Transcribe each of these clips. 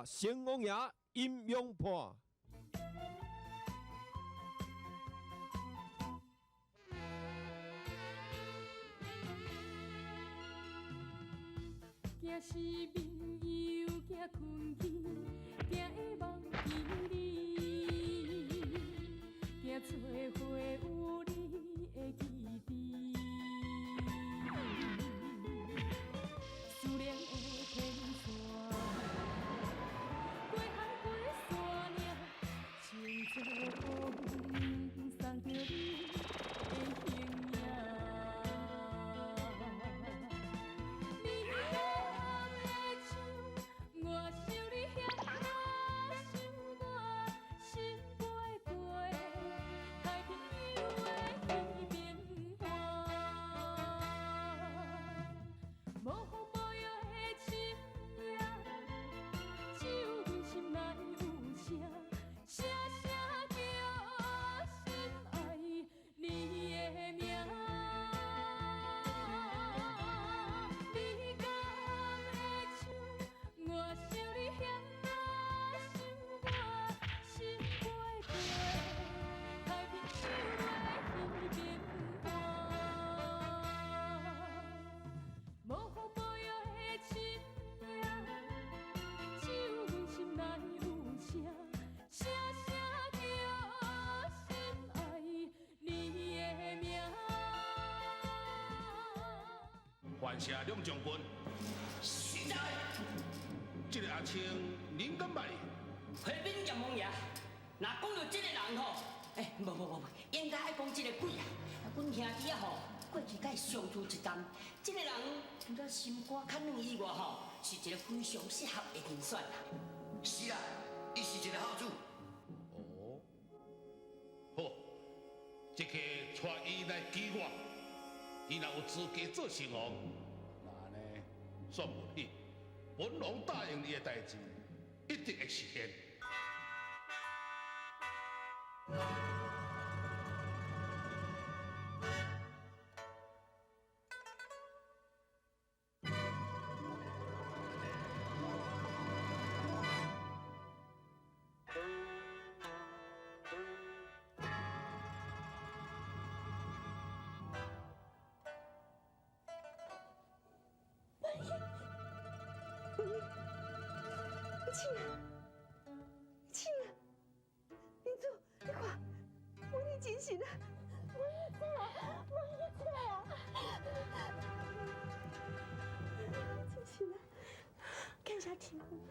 看成王爷阴阳判。惊失眠又惊困去，惊会忘记你，惊做伙有你的记忆。思念的天线，过海过山岭，穿做风送著你的形影。你敢会像我想你遐想我，心飞过太平洋的彼边岸。无风无雨的深夜，只有阮心内有声，声声叫心爱你的名。你敢会像我想你遐想我，心飞过太平洋的彼边岸。无风无雨的深夜，只有阮心内有声，声声叫心爱你的名。范谢两将军，实在。这个阿青，您敢捌伊？回禀阎王爷，若讲到这个人吼，欸，无无无无，应该爱讲这个鬼啊！阮兄弟啊吼，过去佮伊相处一冬，这个人除了心肝较软以外吼，是一个非常适合的人选啦。是啦，伊是一个孝子。哦，好，这刻带伊来见我，伊若有资格做成王，那按呢算无去，本王答应伊的代志，一定会实现。你醒啊！你醒啊！明珠，你看，我你精神啊！我你在啊！我你在啊！你精神啊！感谢天父，感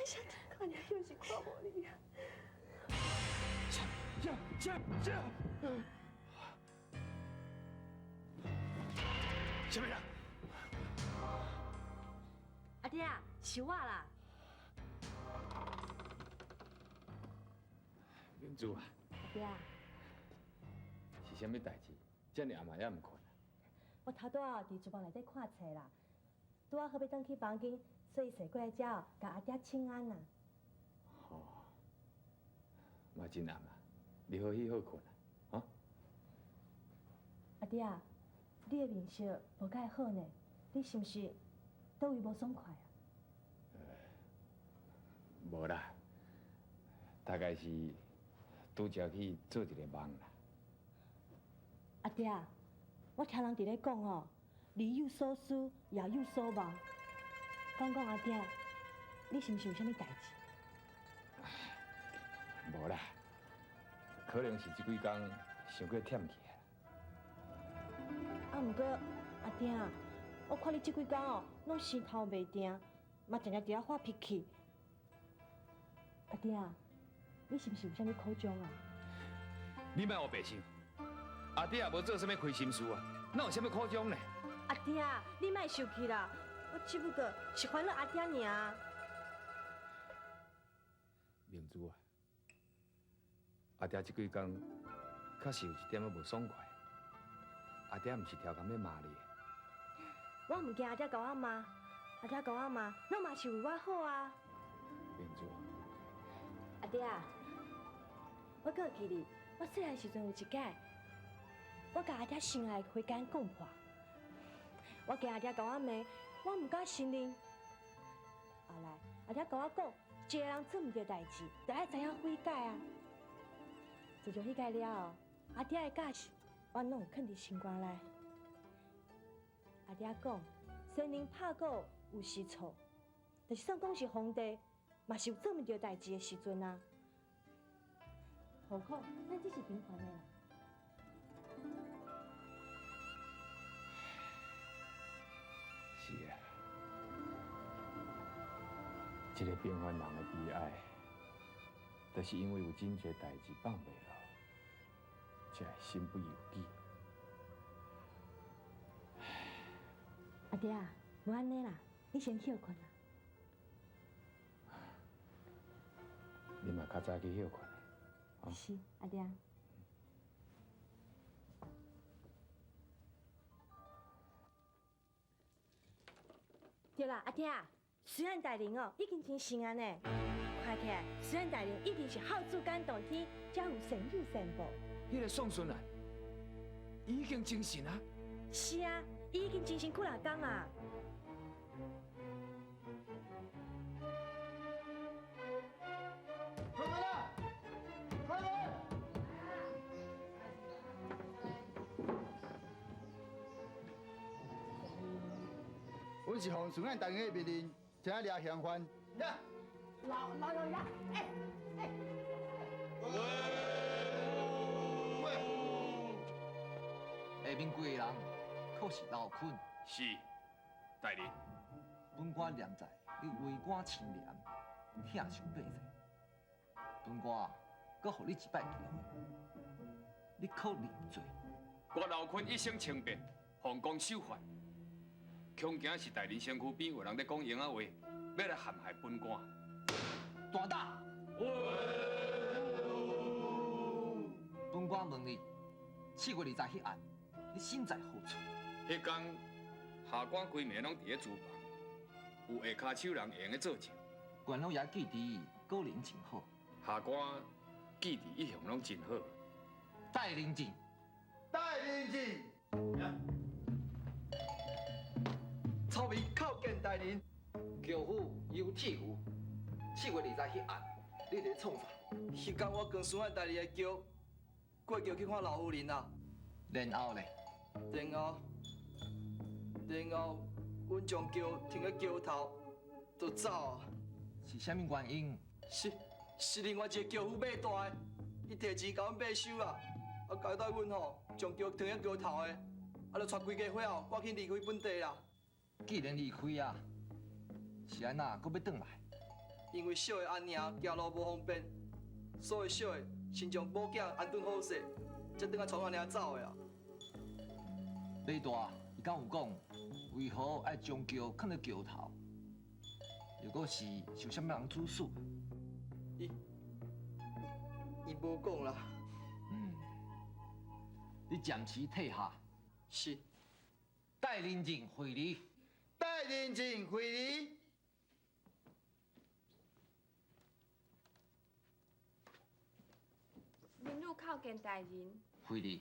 谢天父，又是看无你啊！啥啥啥？啥物人？阿爹啊，是我啦。明珠啊，阿爹啊，是啥物代志？遮尔暗嘛犹毋睏啊？我头拄仔伫厨房内底看册啦，拄仔好欲转去房间，所以踅过来遮哦，共阿爹请安啦。哦，嘛真暗啊，你好戏好睏啊，哈？阿爹啊，你的面色无介好呢，你是毋是佗位无爽快啊？无啦，大概是拄才去做一个梦啦。阿爹，我听人伫咧讲哦，日有所思，夜有所梦。讲讲阿爹，你是毋是有啥物代志？无啦，可能是这几工伤过忝去啊。啊，毋过阿爹，我看你这几工哦，拢神头袂定，嘛定定伫遐发脾气。阿爹，你是毋是有啥物苦衷啊？你莫乌白想，阿爹也无做啥物亏心事啊，哪有啥物苦衷呢？阿爹，你莫生气啦，我只不过是烦恼阿爹尔。明珠啊，阿爹这几工确实有一点仔无爽快。阿爹毋是超工欲骂你的。我毋惊阿爹共我骂，阿爹共我骂，拢嘛是为我好啊。明珠，阿爹啊，我阁会记得，我细汉时阵有一摆，我共阿爹心爱的花间讲破，我惊阿爹共我骂，我毋敢承认。后來，阿爹共我講，一個人做毋對代誌，就愛知影悔改啊。自從彼個了後，阿爹的教示，我攏有囥佇心肝內。阿爹講，仙人拍鼓有時錯，就是算講是皇帝，嘛是有做毋對代誌的時陣啊。何況咱只是平凡的人。是啊，這個平凡人的悲哀，就是因為有真濟代誌放袂落，才會身不由己。阿爹啊，無按呢啦，你先歇睏啦。你嘛較早去歇睏。是，阿爹。對啦，阿爹，孫案大人哦，已經真心安呢。看起來孫案大人一定是孝子感動天，才有善有善報。彼個宋孫啊，伊已經精神啊。是啊，伊已經精神幾若工啊。開門啦！開門！阮是奉巡按大人的命令，前來掠嫌犯。呀！老老老爷，哎哎！喂！下面几个人，可是刘坤？是，大人。本官念在你为官清廉，疼惜百姓，本官阁予你一摆机会，你可认罪？我刘坤一生清白，奉公守法。恐惊是大人身躯边有人咧讲闲仔话，欲来陷害本官。大胆！本官问你，7月20彼案，你身在何处？彼天下官规暝拢伫咧厨房，有下跤手人会用得作证。关老爷记忆果然真好。下官记忆一向拢真好。戴人证。戴人证。草民叩见大人。轿夫尤铁夫，7月20彼案，你伫咧创啥？彼天我扛孙案大人的轿，过桥去看老夫人啊。然后呢？然后，阮将轿停喺桥头，就走啊。是啥物原因？是另外一个轿夫买大的，伊提钱共阮买收啊，啊交代阮吼，将轿停喺桥头的，啊，就带规家伙哦，赶紧离开本地啦。既然离开啊，是按怎阁欲转来？因为小的阿娘行路无方便，所以小的先将某囝安顿好势，才转来带阿娘走的啊。马大，伊敢有讲为何爱将轿囥伫桥头？又阁是受啥物人指使？伊无讲啦。嗯，你暂时退下。是。带人证回离。带人证回离。民女叩见大人。惠儿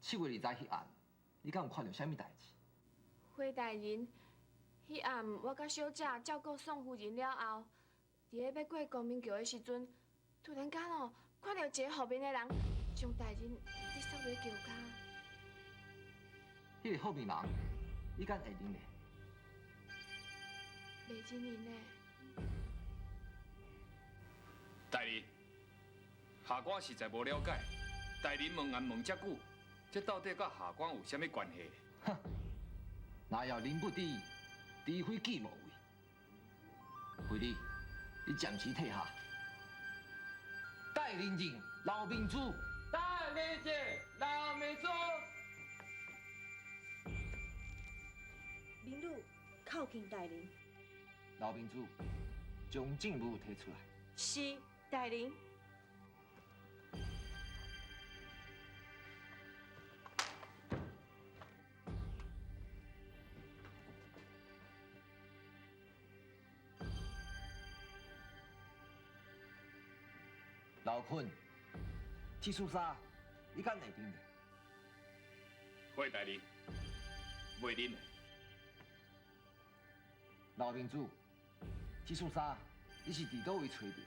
，7月20彼暗，你敢有看著啥物代志？回大人，彼暗我佮小姐照顾宋夫人了后，伫咧欲过光明桥的时阵，突然间哦，看著一个负面的人将大人伫扫落桥跤。彼个负面人，你敢会认咧？袂认伊呢。大人，下官实在无了解，大人问案问遮久，这到底佮下官有啥物关系？哼，若要人不知，除非己莫为。惠儿，你暂时退下。带人证，刘明珠。带人证，刘明珠。民女叩见大人。刘明珠，将证物提出来。是，大人。刘坤，这束衫你敢会认得？回大人，袂认。刘明珠，這束衫你是佇佗位揣著？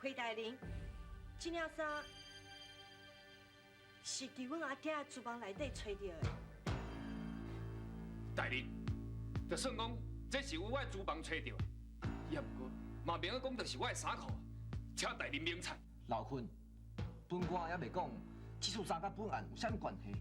回大人，這領衫是佇阮阿爹的廚房內底揣著的。大人，就算講這是由我的廚房揣著的，也毋過嘛免講著是我的衫褲，請大人明察。老坤，本官猶未講這束衫佮本案有啥物關係？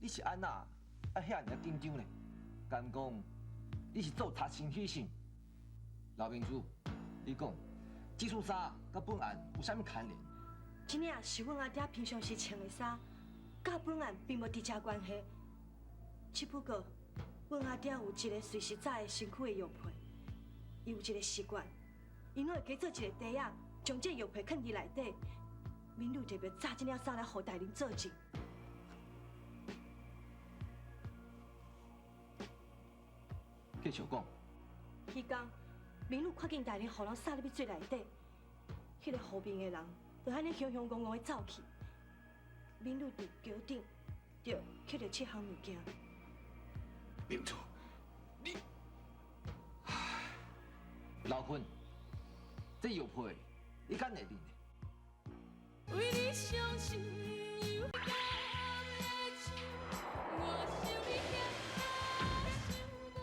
你是按怎遐爾仔緊張呢？敢講你是做賊心虛性？老明珠，你講這束衫佮本案有啥物牽連？這領是阮阿爹平常時穿的衫，佮本案並無直接關係。只不過，阮阿爹有一個隨時紮的身軀的藥皮，伊有一個習慣，伊攏會加做一個袋仔，將這藥皮囥佇內底。民女特別紮這領衫來予大人作證。繼續講。彼工，民女看見大人予人撒入去水內底，彼個護面的人就按呢雄雄戇戇的走去。民女佇橋頂就捡著這項物件。明珠，你，老坤，這藥皮你敢會認？為你傷心又甘的手，我想你嫌傷大。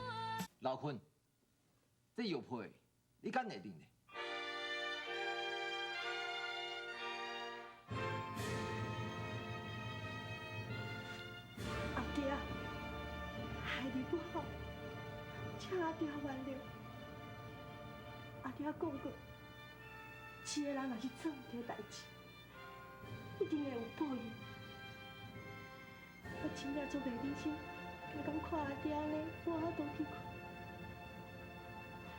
老坤，這藥皮你敢會認？阿爹，害你不好，請阿爹原諒。阿爹講過，一個人若是做毋對代誌，一定會有報應。我真正做袂忍心，敢敢看阿爹按呢，無法度去睏，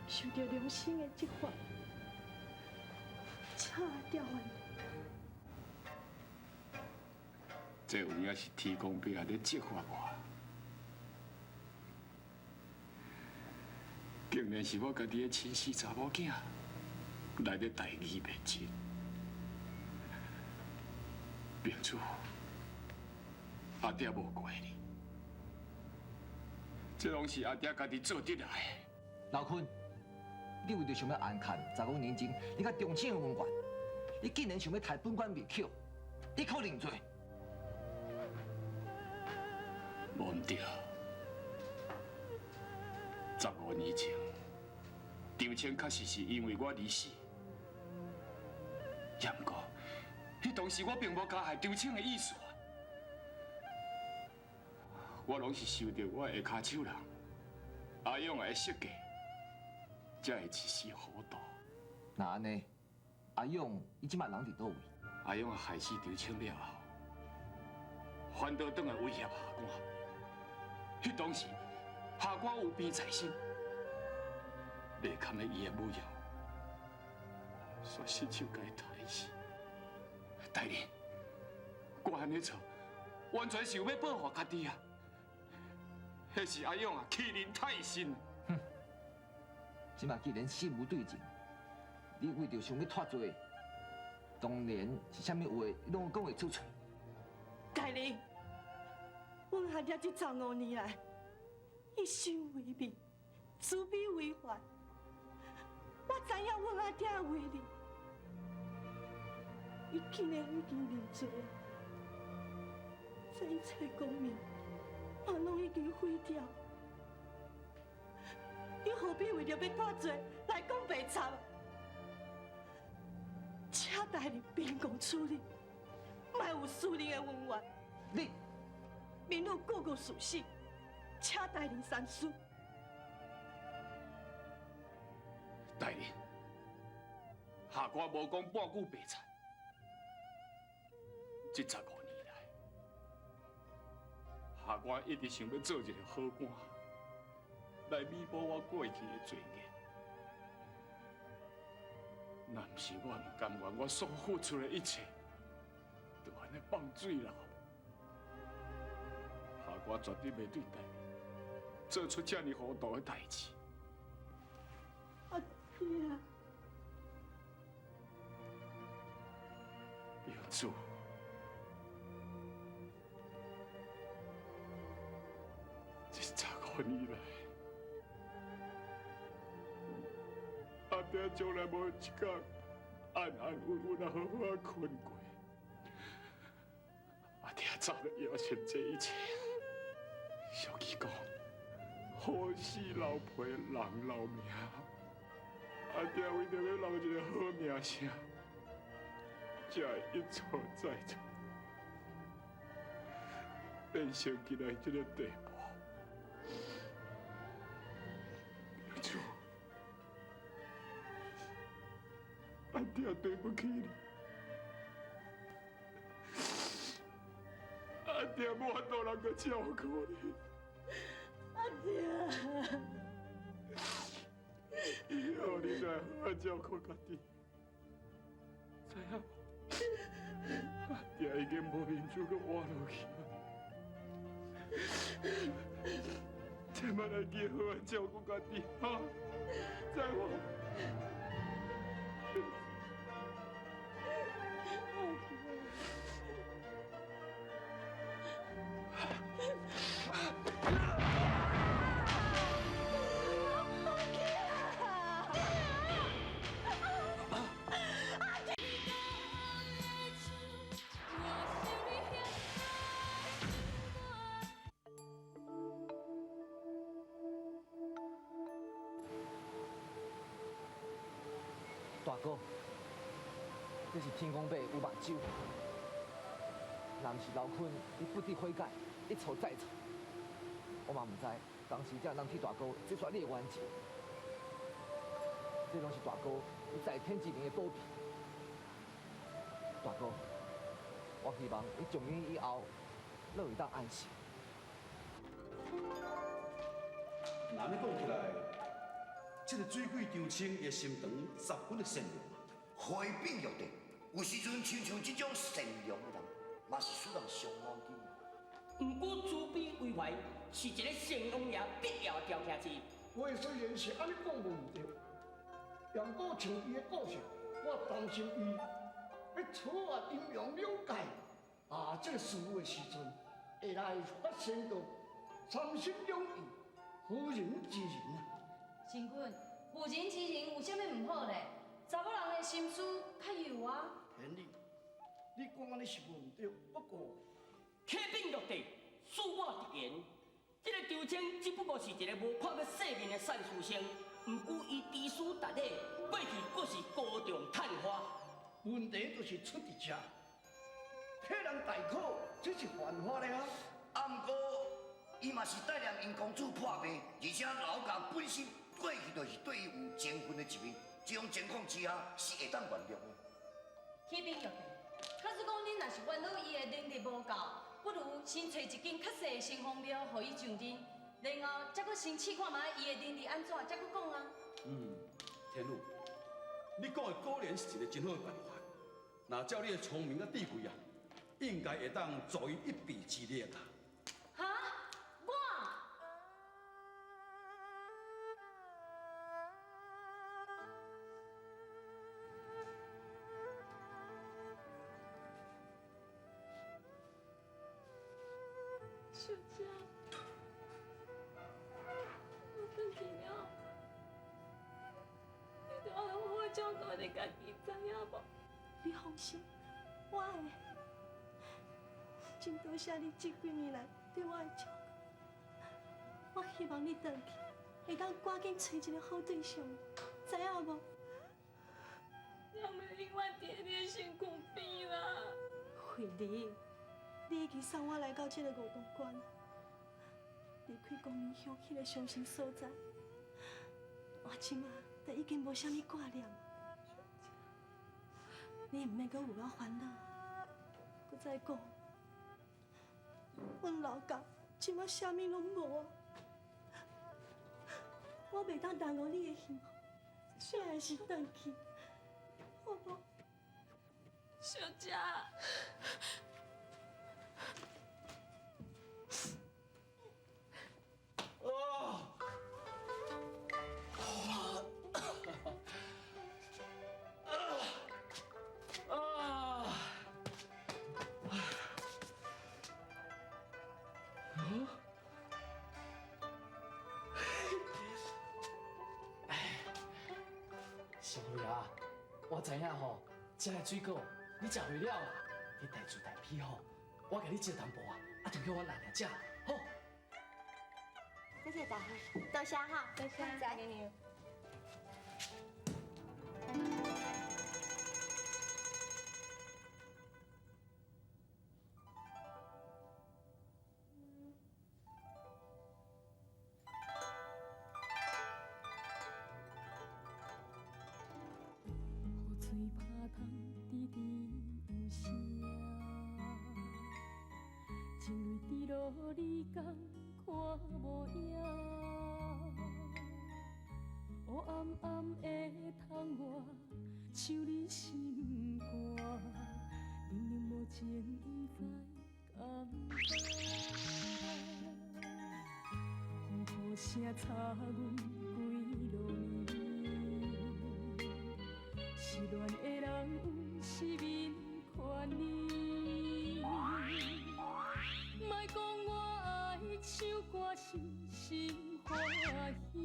受著良心的責罰，請阿爹原諒。這有影是天公伯仔咧責罰我，竟然是我家己的親生查某囝來咧大義滅親。明珠，阿爹無怪你，這攏是阿爹家己做得來的。老坤，你為著想欲安看15年前你佮張清的恩怨，你竟然想欲刣本官滅口，你可認罪？無毋對，15年前，張清確實是因為我而死，也毋過，彼當時我並無加害張清的意思，我攏是受著我下跤手人阿勇的設計，才會一時糊塗。那按呢？阿勇伊這擺人佇佗位？阿勇害死張清了後，反倒轉來威脅下官。彼當時，下官有病在身，袂堪得伊的侮辱，煞失手共伊刣死。大人，我按呢做，完全是有欲保護家己啊！彼是阿勇啊，欺人太甚。哼，這擺既然死無對證，你為著想欲脫罪，當然是啥物話，你攏講會出喙。大人，阮阿爹這15年來，一心為民，慈悲為懷。我知影阮阿爹的為人，伊竟然已經認罪啊！這一切功名，嘛攏已經毀掉。你何必為著欲脫罪來講白賊？請大人秉公處理，莫有私人的恩怨。你，民女句句屬實，請大人三思。大人，下官無講半句白賊。這15年來，下官一直想欲做一个好官，來彌補我過去的罪孽。若毋是我毋甘願我所付出的一切，就按呢放水流。下官絕對袂對大人做出這爾糊塗的代誌。阿爹，明珠，這15年來，阿爹从来無一工安安穩穩啊好好啊睏過。阿爹早就枵成這一切，俗語講，好死留皮，人留名。阿爹為著欲留一個好名聲，才會一錯再錯，變成今仔這个地步。明珠，阿爹對不起你，阿爹無法度通閣照顧你。阿爹。以後你著愛好好照顧家己，知影無？阿爹已經無面子閣活落去啊！千萬愛記好好照顧家己，哈，知無？大哥，這是天公伯有目睭，若毋是劉坤，伊不知悔改，一錯再錯，我嘛毋知當時才會當替大哥結束你的冤情。這攏是大哥你在天之靈的保庇。大哥，我希望你從今以後，攏會當安息。那按呢講起來，這个水鬼張清伊的心腸十分的善良。回變玉帝，有時陣親像這種善良的人，嘛是使人傷腦筋。毋過慈悲為懷是一个聖王爺必要條件之一。話雖然是按呢講無毋對，毋過像伊的個性，我擔心伊欲取悅陰陽兩界啊，這个事務的時陣，會來發生著三心兩意、婦人之仁啊。神君，婦人之仁有啥物毋好咧？查某人的心思較幼啊。天理，你講按呢是無毋對，不過啟稟玉帝，恕我直言，這个張清只不過是一个無看過世面的散書生，毋過伊知書達理，過去閣是高中探花。問題就是出佇遮，替人代考，這是犯法的啊！啊，毋過伊嘛是帶領𪜶公主破病，而且老家本身過去就是對伊有情分的一面，這種情況之下是會當原諒的。啟稟玉帝，假使講恁若是煩惱伊的能力無夠，不如先揣一間較細的城隍廟，予伊上任，然後才閣先試看覓伊的能力按怎，才閣講啊。嗯，天母，你講的果然是一个真好的辦法。若照你的聰明佮智慧啊，應該會當助伊一臂之力啊。哈？我？小姐，我轉去了，你著愛好好照顧你家己，知影無？你放心，我會。真多謝你這幾年來對我的照顧，我希望你轉去會當趕緊揣一個好對象，知影無？你毋會永遠佇你的身軀邊啦。慧妮，你已經送我來到這个五丈關，離開光明鄉彼个傷心所在，我這馬都已經無啥物掛念。你毋免閣為我煩惱，閣再講，阮老家這馬啥物攏無啊，我袂當耽誤你的幸福，你還是轉去，好無？小姐。新妇啊，我知影吼，這个水果你食袂了啦，你大厝大批吼，我共你借淡薄啊，啊，就叫阮阿娘食，好。謝謝大哥，多謝哈，多謝，再見。雨水拍窗，滴滴有声，情泪滴落，你敢看无影？乌暗暗的窗外，像你心肝，冷冷无情，不知甘甘。雨雨声插阮规路暝。失恋的人有失眠权利，莫讲我爱唱歌是心欢喜，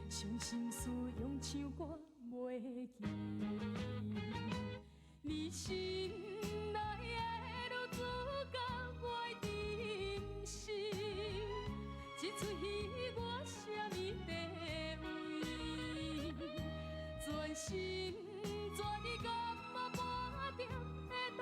伤心事用唱歌袂记。你心内的女主角我的真心，这出戏我啥物地位？全心全意甘嘛半点会当